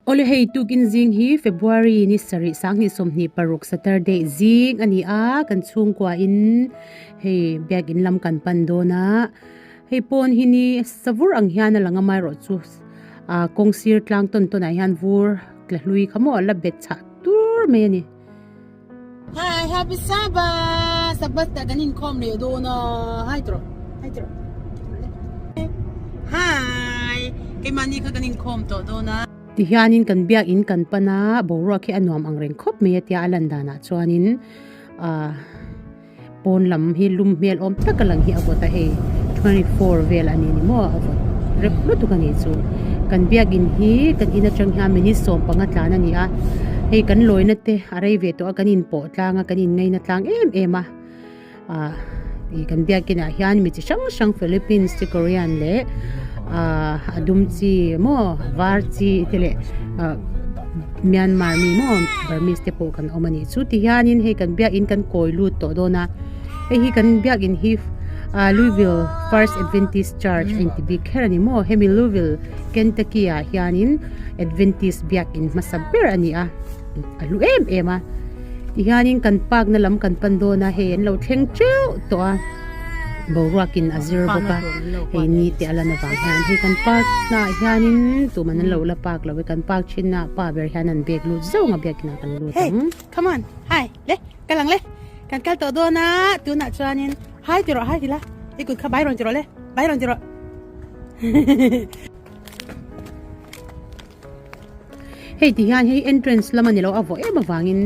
Awle hei tukin zing hi February ni sarih sanghnih 26 Saturday zing a ni a, kan chhungkua in hei biakin lam kan pan dawn a, hei pawn hi ni savur ang hian a lang a amaherawh chu ah kawng sir tlang tawn tawn ah hian vur tla hlui kha maw a la bet chhah tur mai a ni. Hi happy Sabbath Sabbath tah kan inkhawm leh dawn a hi tawh hi tawh hi keimahni kha kan inkhawm tawh dawn a. Tihianin kan biakin kan pan a boruak hi a nuam ang reng khawp mai a tia a lan danah chuanin ah pawn lam hi lum hmel awm tak a lang hi a vawt a hei 24 vel a ni ni maw a vawt rep lutuk a nih chu kan biakin hi kan in atang hian minute 15 tlan a ni a hei kan lawina te a rei ve tawh a kan inpawh tlang a kan inngaina tlang em em a ah ih kan biakin ah hian mi chi hrang hrang Philippines te Korean leh ah a dum chi maw var chi te leh ah Myanmar mi maw Burmese te pawh kan awm a nih chu tihianin hei kan biakin kan kawi lut tawh dawn a hei hi kan biakin hi ah Louisville First Adventist Church a inti bik kher a ni maw hemi Louisville Kentucky ah hianin Adventist biakin hmasa ber a ni a a hlu em em a tihianin kan park na lam kan pan dawn a hei an lo thleng teuh tawh a. Boruakin a zir bawk a hei ni te a lan avang hian hei kan park naah hianin tuman an lo la park lo e kan park thin a pa ber hian an bag lut zauh ang a biakin ah kan lut ang. Come on hi le kal ang le kan kal tawh dawn a tunah chuanin hi ti rawh hi ti la i kut kha bai rawn ti rawh le bai rawn ti rawh. Hei ti hian hei entrance lam a ni lo a vawh em avangin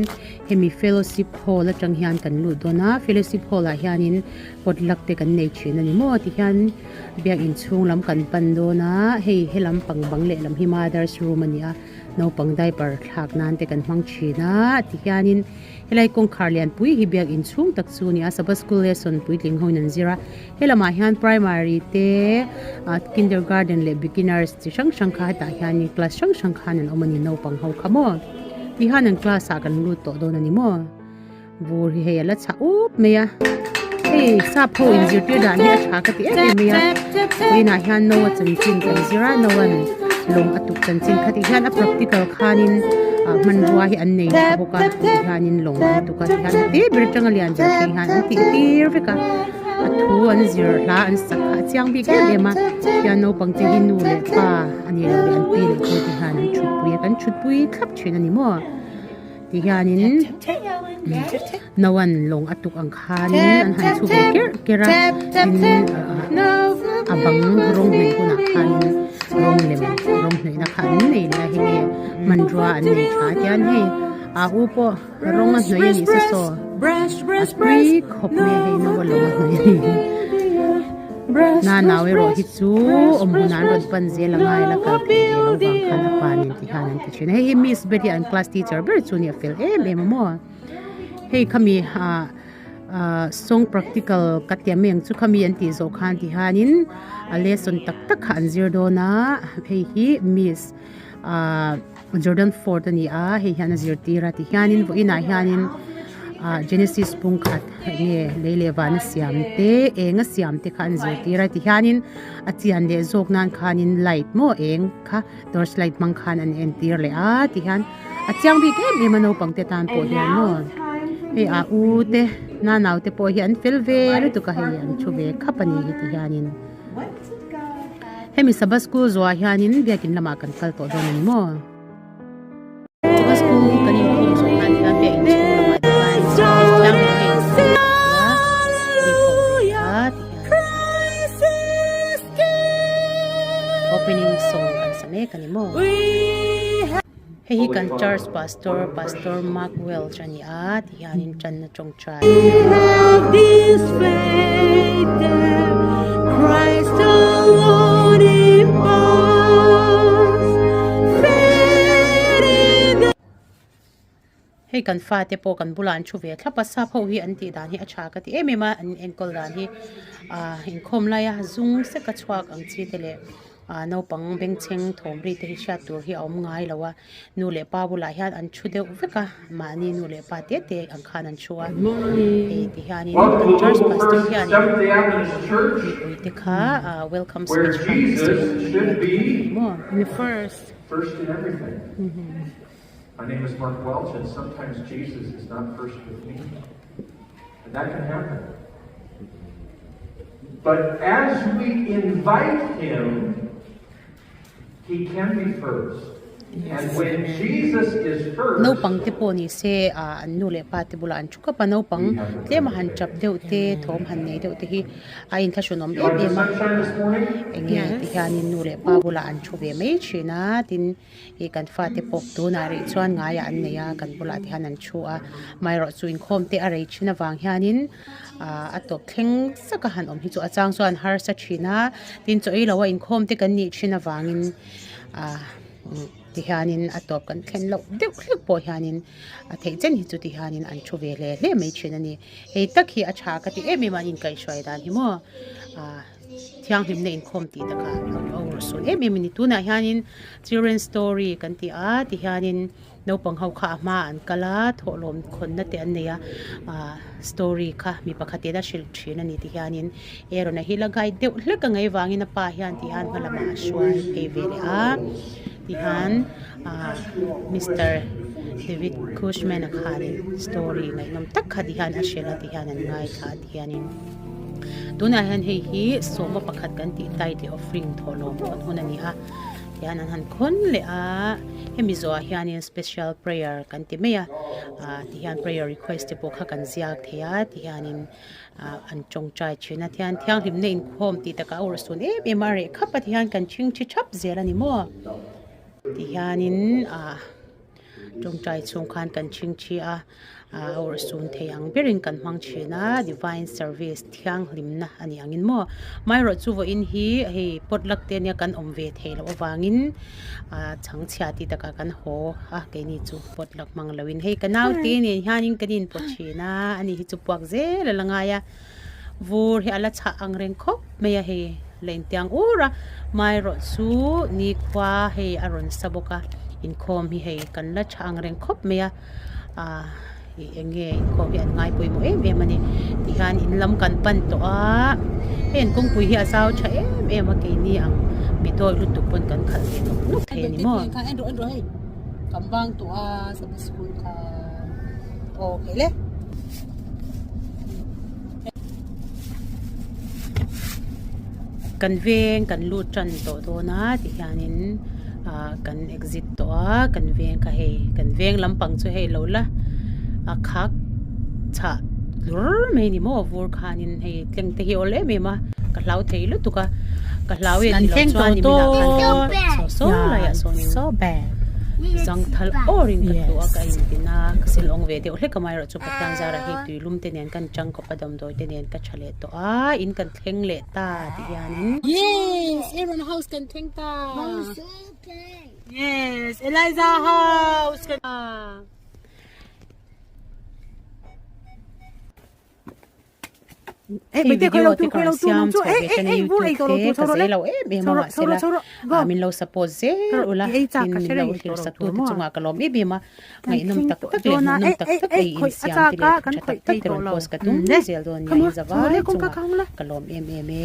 hemi fellowship hall atang hian kan lut dawn a fellowship hall ah hianin potluck te kan nei thin a ni maw ti hian biakin chhung lam kan pan dawn a hei helam pang bang lehlam hi mother's room a ni a naupang diaper thlak nan te kan hmang thin a ti hianin. Helai kawngkhar lianpui hi biakinn chhung tak chu a ni a, Sabbath School lesson puitling hoin an zir a, helamah hian primary te ah kindergarten leh beginners chi hrang hrang kha hetah hianin class hrang hrang khan an awm a ni naupang ho kha maw tihian an class ah kan lut tawh dawn a ni maw vur hi hei a la chhah up mai a hei sap ho inzirtir dan hi a tha ka ti em em mai a vawiinah hian no a chanchin kan zir a no an lawng a tuk chanchin kha tih hian a practical khanin ah hmanrua hi an nei tha bawk a tihianin lawng an tuk a tihian a te ber atanga lian ber thleng hian an tih tir vek a a thu an zir hla an sak kha a chiang bik em em a tihian naupang te hi nu leh pa a ni lo leh an pi leh pu te hian an thutpui a kan thutpui thlap thin a ni maw. Tihianin Noan lawng a tuk ang khanin an han chhu ve kerh kerh a, tin a bang rawng hnawih hunah khanin rawng lem rawng hnawihna kha an nei leh a hei nge hmanrua an nei tha tian hei a u pawh rawng a hnawih a nih se saw a tui khawp mai a hei Noa lawng a hnawih a ni. Na nau erawh hi chu awm hunah an rawn pan zel a ngai la kal thei ve lo vang khan a pa nen ti hian an ti thin a hei hi miss Betty an class teacher ber chu nia fel em em a maw hei khami ah ah song practical ka ti ang mai ang chu khami an tih zawh khan ti hianin a lesson tak tak kha an zir dawn a hei hi miss ah Jordan Ford a ni a hei hian a zirtir a tihianin vawiinah hianin ah Genesis pung khat nge lei leh vana siam te eng a siam te kha an zirtir a tihianin a chian leh zawk nan khanin light maw eng kha torch light hmang khan an entir leh a tihian a chiang bik em em a naupang te tan pawh hian maw hei a u te nanau te pawh hi an fel ve lutuk a hei an thu ve khap a ni hi tihianin. Hemi Sabbath School zawhah hianin biakin lamah kan kal tawh dawn a ni maw? Sabbath School kan inkhawm zawh khan hian biakin chhung lamah Divine Service thianghlim te inkhawm a ni a, inkhawm ve a ti hian opening song kan sa mek a ni maw? Hei hi kan church pastor, Pastor Mark Welch a ni a, ti hianin tanna tawngtai. Hei kan fate pawh kan bulah an thu ve thlap a, sap ho hi an tih dan hi a tha ka ti em em a, an enkawl dan hi ah inkhawm laia zung seka chhuak ang chi te leh. ah naupang bengchheng thawm ri te hi hriat tur hi a awm ngai lo a nu leh pa bulah hian an thu deuh vek a mahni nu leh pa te te ang khan an thu a hei ti hianin kan church pastor hianin mipui te kha ah welcome speech kha an sawi ang ni maw. First in everything. My name is Mark Welch, and sometimes Jesus is not first with me. And that can happen. But as we invite him, he can be first. And when Jesus is first, Naupang te pawh ni se ah an nu leh pa te bulah an thu khawp a, naupang tlem a han tap deuh te thawm han nei deuh te hi a inthlahrunawm you like em the em a. sunshine this morning? Enge ti hianin nu leh pa bulah an thu ve mai thin a, tin Ih kan fate pawh tunah rih chuan ngaiah an nei a, kan bulah te hian an thu a, amaherawhchu inkhawm te a rei thin avang hianin ah a tawp thleng zak a han awm hi chu a chang chuan harsa thin a, tin chaw ei loha inkhawm te kan nih thin avangin ah ti hianin a tawp kan thlen loh deuh hlek pawh hianin a theih chen hi chu ti hianin an thu ve hle hle mai thin a ni. Hei tak hi a tha ka ti em em a, an inkaihhruai dan hi maw ah. Thianghlimna inkhawm tih takah a ur sawn em em a ni. Tunah hianin children story kan ti a tihianin naupang ho kha a hma an kal a thawhlawm khawnna te an nei a ah story kha mi pakhat in a hrilh thin a ni tihianin Aaron-a hi la guide deuh hlek a ngaih vangin a pa hian tihian hma lamah a hruai phei ve leh a tihian ah Mister David Cushman-a khanin story ngaihnawm tak kha tihian a hrilh a tihian an ngaithla a tihianin. Tunah hian hei hi sawma pakhat kan tih tithe offering thawhlawm khawn hun a ni a tihian an han khawn leh a hemi zawhah hianin special prayer kan ti mai a ah tihian prayer request te pawh kha kan ziak thei a tihianin ah an tawngtai thin a tihian thianghlimna inkhawm tih takah a urhsun em em a a reh khap a tihian kan chhingchhi thap zel a ni maw tihianin ah. Tawngtai chhung khan kan chhingchhi a, ah a urhsun thei ang berin kan hmang thin a, divine service thianghlimna a ni angin maw. Amaherawh chu vawiin hi hei potluck te ania kan awm ve theih loh avangin ah chhangchhia tih takah kan haw a keini chu potluck hmang loin hei ka naute nen hianin kan inpawt thin a, ani hi chu puak zel a la ngai a, vur hi a la chhah ang reng khawp mai a hei la intiang ur a amaherawh chu nikhua hei a rawn sa bawk a inkhawm hi hei kan la tha ang reng khawp mai a ah ih eng nge inkhawm hi an ngai pawimawh em em a ni tihian in lam kan pan tawh a hei an kawngpui hi a zau tha em em a keini ang mi dawi lutuk pawn kan khalh ve nawk nawk thei a ni maw. Kan veng kan lut tan tawh dawn a tihianin ah kan exit tawh a kan veng kha hei kan veng lampang chu hei lo la a khak chhah hlur mai a ni maw vur khanin hei tleng te hi a awl em em a ka hlau thei lutuk a ka hlau e tilo chuan nimin ah khan saw saw laiah sawnin zangthal awrin ka hlu a ka intin a ka silawng ve deuh hlek a amaherawhchu Pathian zarah hei tuilum te nen kan changkawp a damdawi te nen ka tha leh tawh a in kan thleng leh ta tih hianin. Yes, Aaron house kan thleng ta. Yes, Eliza house kan ta. Hei video te ka rawn siam chho ve thin a youtube te ka zei lo em em a mahsela ah min lo support zel ula tin min lo thlir sak tu te chungah ka lawm em em a ngaihnawm tak tak leh hmuhnawm tak tak ei in siam te leh tha tak tak te rawn post ka tum zel dawn nia in zavai chungah ka lawm em em e.